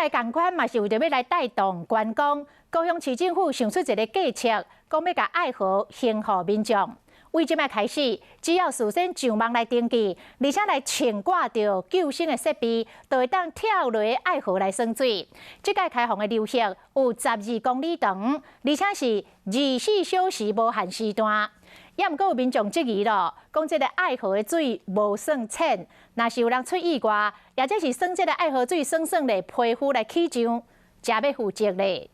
來仝款嘛是為著欲來帶動觀光，高雄市政府想出一个計策，講欲共愛河還予民眾。為這擺開始，只要事先上網來登記，而且來穿掛著救生的設備，就會當跳落愛河來耍水。這屆開放的流域有12公里長，而且是24小時無限時段。也毋過有民眾質疑囉，講這个愛河的水無算淺，若是有人出意外，抑者是耍這个愛河水耍耍咧，皮膚來起癢，才欲負責咧。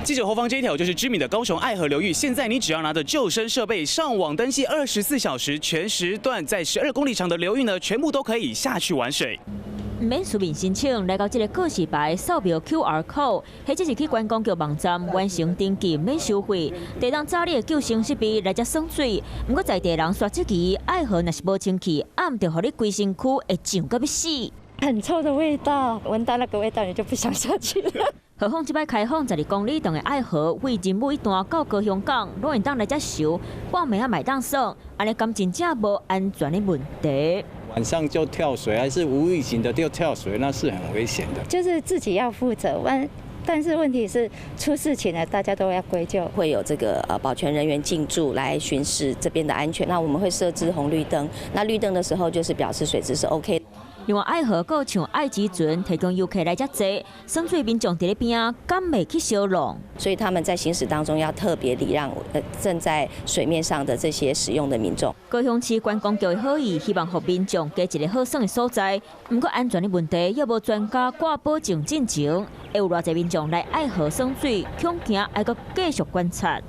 記者後方這一條就是知名的高雄愛河流域。現在你只要拿着救生設備上網登記，24小時全時段，在12公里長的流域呢，全部都可以下去玩水。毋免書面申請，來到這个告示牌掃描 QR code，或者是去觀光局網站完成登記，免收費。提當走你的救生設備來遮耍水。毋過在地人煞質疑，愛河若是無清氣，暗著予你規身軀會癢到欲死。很臭的味道，聞到那個味道你就不想下去了。何況這擺開放12公里長的愛河，對仁武一段到高雄港，攏會當來遮泅，半暝仔嘛會當耍，按呢敢真正無安全的問題？晚上就跳水，還是無預警的就跳水，那是很危險的。就是自己要負責，但是問題是出事情了，大家都要歸咎。會有這個保全人員進駐來巡視這邊的安全。那我們會設置紅綠燈，那綠燈的時候就是表示水質是 OK。另外，愛河閣像愛之船提供遊客來遮坐，耍水民眾佇咧邊仔，敢袂去相挵？所以他們在行駛當中要特別禮讓正在水面上的這些使用的民眾。高雄市觀光局的好意，希望予民眾加一个好耍的所在。毋過安全的問題，猶無專家掛保證進前，會有偌濟民眾來愛河耍水，恐驚愛閣繼續觀察。